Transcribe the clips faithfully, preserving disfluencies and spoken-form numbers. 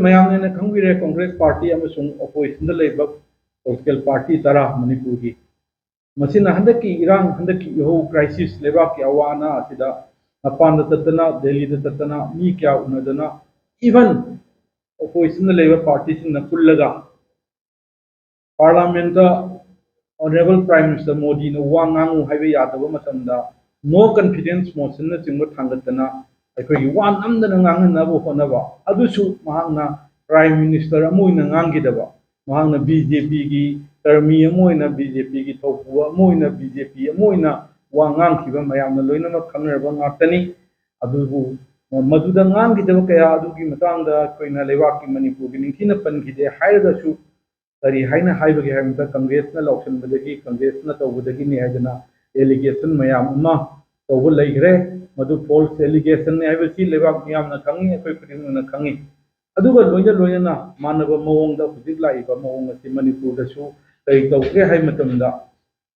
ꯃꯌꯥꯝꯅ ꯈꯪꯕꯤꯔꯦ, ꯀꯣꯡꯒ꯭ꯔꯦꯁ ꯄꯥꯔꯇꯤ ꯑꯃꯁꯨꯡ ꯑꯣꯄꯣꯖꯤꯁꯟꯗ ꯂꯩꯕ ꯄꯣꯂꯤꯇꯤꯀꯦꯜ ꯄꯥꯔꯇꯤ ꯇꯔꯥ ꯃꯅꯤꯄꯨꯔꯒꯤ, ꯃꯁꯤꯅ ꯍꯟꯗꯛꯀꯤ ꯏꯔꯥꯡ, ꯍꯟꯗꯛꯀꯤ ꯏꯍꯧ ꯀ꯭ꯔꯥꯏꯁꯤꯁ, ꯂꯩꯕꯥꯛꯀꯤ ꯑꯋꯥ ꯑꯅꯥ ꯑꯁꯤꯗ ꯃꯄꯥꯟꯗ ꯆꯠꯇꯅ, ꯗꯦꯜꯂꯤꯗ ꯆꯠꯇꯅ, ꯃꯤ ꯀꯌꯥ ꯎꯅꯗꯅ, ꯏꯚꯟ ꯑꯣꯄꯣꯖꯤꯁꯟꯗ ꯂꯩꯕ ꯄꯥꯔꯇꯤꯁꯤꯡꯅ ꯄꯨꯜꯂꯒ ꯄꯥꯔꯂꯥꯃꯦꯟꯇ ꯑꯣꯅꯔꯦꯕꯜ ꯄ꯭ꯔꯥꯏꯝ ꯃꯤꯅꯤꯁꯇꯔ ꯃꯣꯗꯤꯅ ꯋꯥ ꯉꯥꯡꯉꯨ ꯍꯥꯏꯕ ꯌꯥꯗꯕ ꯃꯇꯝꯗ ꯅꯣ ꯀꯟꯐꯤꯗꯦꯟꯁ ꯃꯣꯁꯟꯅꯆꯤꯡꯕ ꯊꯥꯡꯒꯠꯇꯅ ꯑꯩꯈꯣꯏꯒꯤ ꯋꯥ ꯅꯝꯗꯅ ꯉꯥꯡꯍꯟꯅꯕ ꯍꯣꯠꯅꯕ, ꯑꯗꯨꯁꯨ ꯃꯍꯥꯛꯅ ꯄ꯭ꯔꯥꯏꯝ ꯃꯤꯅꯤꯁꯇꯔ ꯑꯃ ꯑꯣꯏꯅ ꯉꯥꯡꯈꯤꯗꯕ, ꯃꯍꯥꯛꯅ ꯕꯤ ꯖꯦ ꯄꯤꯒꯤ ꯀꯔꯃꯤ ꯑꯃ ꯑꯣꯏꯅ, ꯕꯤ ꯖꯦ ꯄꯤꯒꯤ ꯊꯧꯄꯨ ꯑꯃ ꯑꯣꯏꯅ, ꯕꯤ ꯖꯦ ꯄꯤ ꯑꯃ ꯑꯣꯏꯅ ꯋꯥ ꯉꯥꯡꯈꯤꯕ ꯃꯌꯥꯝꯅ ꯂꯣꯏꯅꯃꯛ ꯈꯪꯅꯔꯕ ꯉꯥꯛꯇꯅꯤ꯫ ꯑꯗꯨꯕꯨ ꯃꯗꯨꯗ ꯉꯥꯡꯈꯤꯗꯕ ꯀꯌꯥ ꯑꯗꯨꯒꯤ ꯃꯇꯥꯡꯗ ꯑꯩꯈꯣꯏꯅ ꯂꯩꯕꯥꯛꯀꯤ ꯃꯅꯤꯄꯨꯔꯒꯤ ꯅꯤꯡꯊꯤꯅ ꯄꯟꯈꯤꯗꯦ ꯍꯥꯏꯔꯒꯁꯨ, ꯀꯔꯤ ꯍꯥꯏꯅ ꯍꯥꯏꯕꯒꯦ ꯍꯥꯏꯕꯗ, ꯀꯪꯒ꯭ꯔꯦꯁꯅ ꯂꯥꯎꯁꯤꯟꯕꯗꯒꯤ, ꯀꯪꯒ꯭ꯔꯦꯁꯅ ꯇꯧꯕꯗꯒꯤꯅꯤ ꯍꯥꯏꯗꯅ ꯑꯦꯂꯤꯒꯦꯁꯟ ꯃꯌꯥꯝ ꯑꯃ ꯇꯧꯕ ꯂꯩꯈ꯭ꯔꯦ꯫ ꯃꯗꯨ ꯐꯣꯜꯁ ꯑꯦꯂꯤꯒꯦꯁꯟꯅꯤ ꯍꯥꯏꯕꯁꯤ ꯂꯩꯕꯥꯛ ꯃꯤꯌꯥꯝꯅ ꯈꯪꯉꯤ, ꯑꯩꯈꯣꯏ ꯈꯨꯗꯤꯡꯃꯛꯅ ꯈꯪꯉꯤ꯫ ꯑꯗꯨꯒ ꯂꯣꯏꯅ ꯂꯣꯏꯅꯅ ꯃꯥꯟꯅꯕ ꯃꯑꯣꯡꯗ ꯍꯧꯖꯤꯛ ꯂꯥꯛꯏꯕ ꯃꯑꯣꯡ ꯑꯁꯤ ꯃꯅꯤꯄꯨꯔꯗꯁꯨ ꯀꯔꯤ ꯇꯧꯒꯦ ꯍꯥꯏꯕ ꯃꯇꯝꯗ,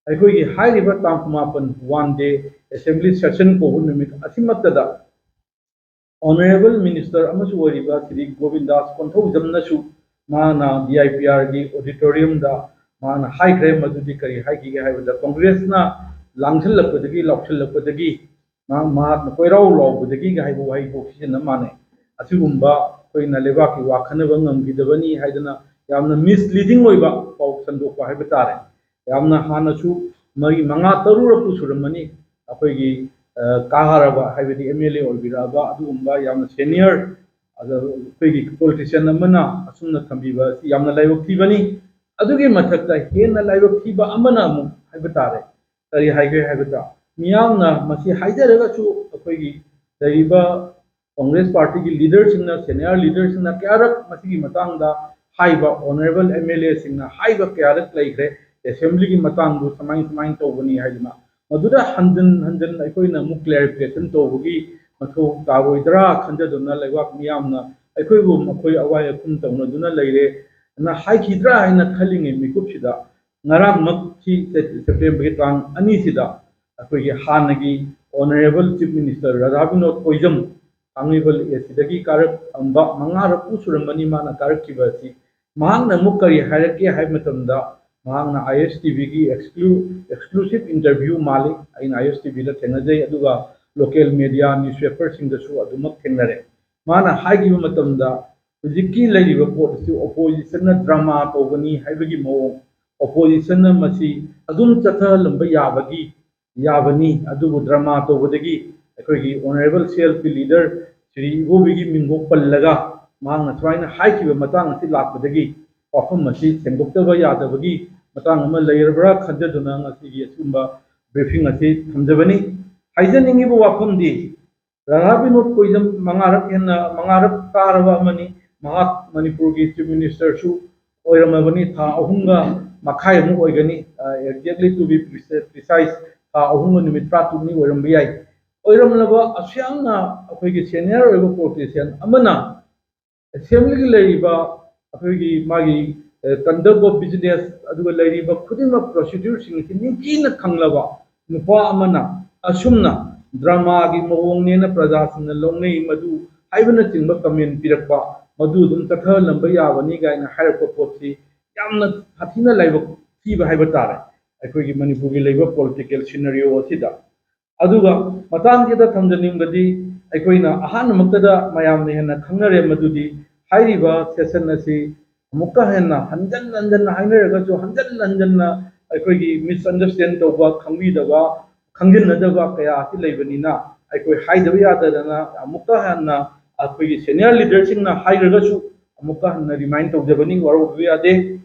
ꯑꯩꯈꯣꯏꯒꯤ ꯍꯥꯏꯔꯤꯕ ꯇꯥꯡ ꯀꯨꯟꯃꯥꯄꯟ, ꯋꯥꯟ ꯗꯦ ꯑꯦꯁꯦꯝꯕ꯭ꯂꯤ ꯁꯦꯁꯟ ꯀꯧꯕ ꯅꯨꯃꯤꯠ ꯑꯁꯤꯃꯛꯇꯗ ꯑꯣꯅꯔꯦꯕꯜ ꯃꯤꯅꯤꯁꯇꯔ ꯑꯃꯁꯨ ꯑꯣꯏꯔꯤꯕ ꯁ꯭ꯔꯤ ꯒꯣꯕꯤꯟꯗꯥꯁ ꯀꯣꯟꯊꯧꯖꯝꯅꯁꯨ ꯃꯍꯥꯛꯅ ꯗꯤ ꯑꯥꯏ ꯄꯤ ꯑꯥꯔꯒꯤ ꯑꯣꯗꯤꯇꯣꯔꯤꯌꯝꯗ ꯃꯍꯥꯛꯅ ꯍꯥꯏꯈ꯭ꯔꯦ꯫ ꯃꯗꯨꯗꯤ ꯀꯔꯤ ꯍꯥꯏꯈꯤꯒꯦ ꯍꯥꯏꯕꯗ, ꯀꯣꯡꯒ꯭ꯔꯦꯁꯅ ꯂꯥꯡꯁꯤꯜꯂꯛꯄꯗꯒꯤ, ꯂꯥꯎꯁꯤꯜꯂꯛꯄꯗꯒꯤ, ꯃꯍꯥꯛ, ꯃꯍꯥꯛꯅ ꯀꯣꯏꯔꯥꯎ ꯂꯥꯎꯕꯗꯒꯤ ꯍꯥꯏꯕ ꯋꯥꯍꯩ ꯄꯣꯛ ꯁꯤꯖꯤꯟꯅ ꯃꯥꯟꯅꯩ꯫ ꯑꯁꯤꯒꯨꯝꯕ ꯑꯩꯈꯣꯏꯅ ꯂꯩꯕꯥꯛꯀꯤ ꯋꯥ ꯈꯟꯅꯕ ꯉꯝꯈꯤꯗꯕꯅꯤ ꯍꯥꯏꯗꯅ ꯌꯥꯝꯅ ꯃꯤꯁꯂꯤꯗꯤꯡ ꯑꯣꯏꯕ ꯄꯥꯎ ꯁꯟꯗꯣꯛꯄ ꯍꯥꯏꯕ ꯇꯥꯔꯦ꯫ ꯌꯥꯝꯅ ꯍꯥꯟꯅꯁꯨ ꯃꯔꯤ, ꯃꯉꯥ, ꯇꯔꯨꯛꯔꯛꯄꯨ ꯁꯨꯔꯝꯃꯅꯤ ꯑꯩꯈꯣꯏꯒꯤ, ꯑ, ꯀꯥꯔꯕ, ꯍꯥꯏꯕꯗꯤ ꯑꯦꯝ ꯑꯦꯜ ꯑꯦ ꯑꯣꯏꯕꯤꯔꯛꯑꯕ ꯑꯗꯨꯒꯨꯝꯕ ꯌꯥꯝꯅ ꯁꯦꯅꯤꯌꯔ, ꯑꯗ ꯑꯩꯈꯣꯏꯒꯤ ꯄꯣꯂꯤꯇꯤꯁꯤꯌꯥꯟ ꯑꯃꯅ ꯑꯁꯨꯝꯅ ꯊꯝꯕꯤꯕ ꯑꯁꯤ ꯌꯥꯝꯅ ꯂꯥꯏꯕꯛ ꯊꯤꯕꯅꯤ꯫ ꯑꯗꯨꯒꯤ ꯃꯊꯛꯇ ꯍꯦꯟꯅ ꯂꯥꯏꯕꯛ ꯊꯤꯕ ꯑꯃꯅ ꯑꯃꯨꯛ ꯍꯥꯏꯕ ꯇꯥꯔꯦ, ꯀꯔꯤ ꯍꯥꯏꯒꯦ ꯍꯥꯏꯕꯗ, ꯃꯤꯌꯥꯝꯅ ꯃꯁꯤ ꯍꯥꯏꯖꯔꯒꯁꯨ ꯑꯩꯈꯣꯏꯒꯤ ꯂꯩꯔꯤꯕ ꯀꯣꯡꯒ꯭ꯔꯦꯁ ꯄꯥꯔꯇꯤꯒꯤ ꯂꯤꯗꯔꯁꯤꯡꯅ, ꯁꯦꯅꯤꯌꯔ ꯂꯤꯗꯔꯁꯤꯡꯅ ꯀꯌꯥꯔꯛ ꯃꯁꯤꯒꯤ ꯃꯇꯥꯡꯗ ꯍꯥꯏꯕ, ꯑꯣꯅꯔꯦꯕꯜ ꯑꯦꯝ ꯑꯦꯜ ꯑꯦꯁꯤꯡꯅ ꯍꯥꯏꯕ ꯀꯌꯥꯔꯛ ꯂꯩꯈ꯭ꯔꯦ, ꯑꯦꯁꯦꯝꯕ꯭ꯂꯤꯒꯤ ꯃꯇꯥꯡꯗꯨ ꯁꯨꯃꯥꯏ ꯁꯨꯃꯥꯏꯅ ꯇꯧꯕꯅꯤ ꯍꯥꯏꯗꯅ꯫ ꯃꯗꯨꯗ ꯍꯟꯖꯤꯟ ꯍꯟꯖꯤꯟ ꯑꯩꯈꯣꯏꯅ ꯑꯃꯨꯛ ꯀ꯭ꯂꯦꯔꯤꯐꯤꯀꯦꯁꯟ ꯇꯧꯕꯒꯤ ꯃꯊꯧ ꯇꯥꯔꯣꯏꯗ꯭ꯔꯥ ꯈꯟꯖꯗꯨꯅ ꯂꯩꯕꯥꯛ ꯃꯤꯌꯥꯝꯅ ꯑꯩꯈꯣꯏꯕꯨ ꯃꯈꯣꯏ ꯑꯋꯥꯏ ꯑꯈꯨꯝ ꯇꯧꯅꯗꯨꯅ ꯂꯩꯔꯦ꯫ ꯅ ꯍꯥꯏꯈꯤꯗ꯭ꯔꯥ ꯍꯥꯏꯅ ꯈꯜꯂꯤꯉꯩ ꯃꯤꯀꯨꯞꯁꯤꯗ, ꯉꯔꯥꯡꯃꯛꯀꯤ ꯁꯦꯞꯇꯦꯝꯕꯔꯒꯤ ꯇꯥꯡ ꯑꯅꯤꯁꯤꯗ ꯑꯩꯈꯣꯏꯒꯤ ꯍꯥꯟꯅꯒꯤ Honourable Chief Minister Radha Vinod ꯀꯣꯏꯖꯝ, ꯊꯥꯡꯃꯩꯕꯟ ꯑꯦ ꯁꯤꯗꯒꯤ ꯀꯥꯔꯛꯑꯝꯕ, ꯃꯉꯥꯔꯛꯄꯨ ꯁꯨꯔꯝꯃꯅꯤ ꯃꯥꯅ ꯀꯥꯔꯛꯈꯤꯕ ꯑꯁꯤ꯫ ꯃꯍꯥꯛꯅ ꯑꯃꯨꯛ ꯀꯔꯤ ꯍꯥꯏꯔꯛꯀꯦ ꯍꯥꯏꯕ ꯃꯇꯝꯗ, ꯃꯍꯥꯛꯅ ꯑꯥꯏ ꯑꯦꯁ ꯇꯤ ꯚꯤꯒꯤ exclu-, exclusive interview ꯃꯥꯜꯂꯤ꯫ ꯑꯩꯅ ꯑꯥꯏ ꯑꯦꯁ ꯇꯤ ꯚꯤꯗ ꯊꯦꯡꯅꯖꯩ, ꯑꯗꯨꯒ local media, newspaperꯁꯤꯡꯗꯁꯨ ꯑꯗꯨꯃꯛ ꯊꯦꯡꯅꯔꯦ꯫ ꯃꯥꯅ ꯍꯥꯏꯈꯤꯕ ꯃꯇꯝꯗ, ꯍꯧꯖꯤꯛꯀꯤ ꯂꯩꯔꯤꯕ ꯄꯣꯠ ꯑꯁꯤ oppositionꯅ drama ꯇꯧꯕꯅꯤ ꯍꯥꯏꯕꯒꯤ ꯃꯑꯣꯡ, oppositionꯅ ꯃꯁꯤ ꯑꯗꯨꯝ ꯆꯠꯊꯍꯜꯂꯝꯕ ꯌꯥꯕꯒꯤ, ꯌꯥꯕꯅꯤ, ꯑꯗꯨꯕꯨ drama ꯇꯧꯕꯗꯒꯤ ꯑꯩꯈꯣꯏꯒꯤ Honourable C L P leader Shri ꯏꯕꯣꯕꯤꯒꯤ ꯃꯤꯡꯕꯨ ꯄꯜꯂꯒ ꯃꯍꯥꯛꯅ ꯁꯨꯃꯥꯏꯅ ꯍꯥꯏꯈꯤꯕ ꯃꯇꯥꯡ ꯑꯁꯤ ꯂꯥꯛꯄꯗꯒꯤ ꯋꯥꯐꯝ ꯑꯁꯤ ꯁꯦꯡꯗꯣꯛꯇꯕ ꯌꯥꯗꯕꯒꯤ ꯃꯇꯥꯡ ꯑꯃ ꯂꯩꯔꯕ꯭ꯔꯥ ꯈꯟꯖꯗꯨꯅ ꯉꯁꯤꯒꯤ ꯑꯁꯤꯒꯨꯝꯕ briefing ꯑꯁꯤ ꯊꯝꯖꯕꯅꯤ꯫ ꯍꯥꯏꯖꯅꯤꯡꯉꯤꯕ ꯋꯥꯐꯝꯗꯤ, ꯔꯥꯙꯥ ꯕꯤꯅꯣꯗ ꯀꯣꯏꯖꯝ ꯃꯉꯥꯔꯛ ꯍꯦꯟꯅ, ꯃꯉꯥꯔꯛ ꯀꯥꯔꯕ ꯑꯃꯅꯤ꯫ ꯃꯍꯥꯛ ꯃꯅꯤꯄꯨꯔꯒꯤ Chief Ministerꯁꯨ ꯑꯣꯏꯔꯝꯃꯕꯅꯤ, ꯊꯥ ꯑꯍꯨꯝꯒ ꯃꯈꯥꯏꯃꯨꯛ ꯑꯣꯏꯒꯅꯤ, ꯑ, exactly to be precise, ꯊꯥ ꯑꯍꯨꯝꯒ ꯅꯨꯃꯤꯠ ꯇꯔꯥꯇꯔꯨꯛꯅꯤ ꯑꯣꯏꯔꯝꯕ ꯌꯥꯏ꯫ ꯑꯣꯏꯔꯝꯂꯕ ꯑꯁꯨꯌꯥꯝꯅ ꯑꯩꯈꯣꯏꯒꯤ senior ꯑꯣꯏꯕ politician ꯑꯃꯅ assemblyꯒꯤ ꯂꯩꯔꯤꯕ ꯑꯩꯈꯣꯏꯒꯤ ꯃꯥꯒꯤ, ꯑ, conduct of business, ꯑꯗꯨꯒ ꯂꯩꯔꯤꯕ ꯈꯨꯗꯤꯡꯃꯛ procedureꯁꯤꯡ ꯑꯁꯤ ꯅꯤꯡꯊꯤꯅ ꯈꯪꯂꯕ ꯅꯨꯄꯥ ꯑꯃꯅ ꯑꯁꯨꯝꯅ dramaꯒꯤ ꯃꯑꯣꯡꯅꯦꯅ ꯄ꯭ꯔꯖꯥꯁꯤꯡꯅ ꯂꯧꯅꯩ, ꯃꯗꯨ ꯍꯥꯏꯕꯅꯆꯤꯡꯕ comment ꯄꯤꯔꯛꯄ, ꯃꯗꯨ ꯑꯗꯨꯝ ꯆꯠꯊꯍꯜꯂꯝꯕ ꯌꯥꯕꯅꯤ ꯀꯥꯏꯅ ꯍꯥꯏꯔꯛꯄ ꯄꯣꯠꯁꯤ ꯌꯥꯝꯅ ꯁꯥꯊꯤꯅ ꯂꯥꯏꯕꯛ ꯊꯤꯕ ꯍꯥꯏꯕ ꯇꯥꯔꯦ ꯑꯩꯈꯣꯏꯒꯤ ꯃꯅꯤꯄꯨꯔꯒꯤ ꯂꯩꯕ political scenario ꯑꯁꯤꯗ꯫ ꯑꯗꯨꯒ ꯃꯇꯥꯡꯁꯤꯗ ꯊꯝꯖꯅꯤꯡꯕꯗꯤ, ꯑꯩꯈꯣꯏꯅ ꯑꯍꯥꯟꯕꯃꯛꯇꯗ ꯃꯌꯥꯝꯅ ꯍꯦꯟꯅ ꯈꯪꯅꯔꯦ, ꯃꯗꯨꯗꯤ ꯍꯥꯏꯔꯤꯕ session ꯑꯁꯤ ꯑꯃꯨꯛꯀ ꯍꯦꯟꯅ ꯍꯟꯖꯟ ꯍꯟꯖꯟꯅ ꯍꯥꯏꯅꯔꯒꯁꯨ, ꯍꯟꯖꯟ ꯍꯟꯖꯟꯅ ꯑꯩꯈꯣꯏꯒꯤ misunderstand ꯇꯧꯕ, ꯈꯪꯕꯤꯗꯕ, ꯈꯪꯖꯤꯟꯅꯗꯕ ꯀꯌꯥ ꯑꯁꯤ ꯂꯩꯕꯅꯤꯅ, ꯑꯩꯈꯣꯏ ꯍꯥꯏꯗꯕ ꯌꯥꯗꯗꯅ ꯑꯃꯨꯛꯀ ꯍꯟꯅ ꯑꯩꯈꯣꯏꯒꯤ senior leaderꯁꯤꯡꯅ ꯍꯥꯏꯈ꯭ꯔꯒꯁꯨ ꯑꯃꯨꯛꯀ ꯍꯟꯅ remind ꯇꯧꯖꯕꯅꯤ, ꯋꯥꯔꯧꯕꯤꯕ ꯌꯥꯗꯦ꯫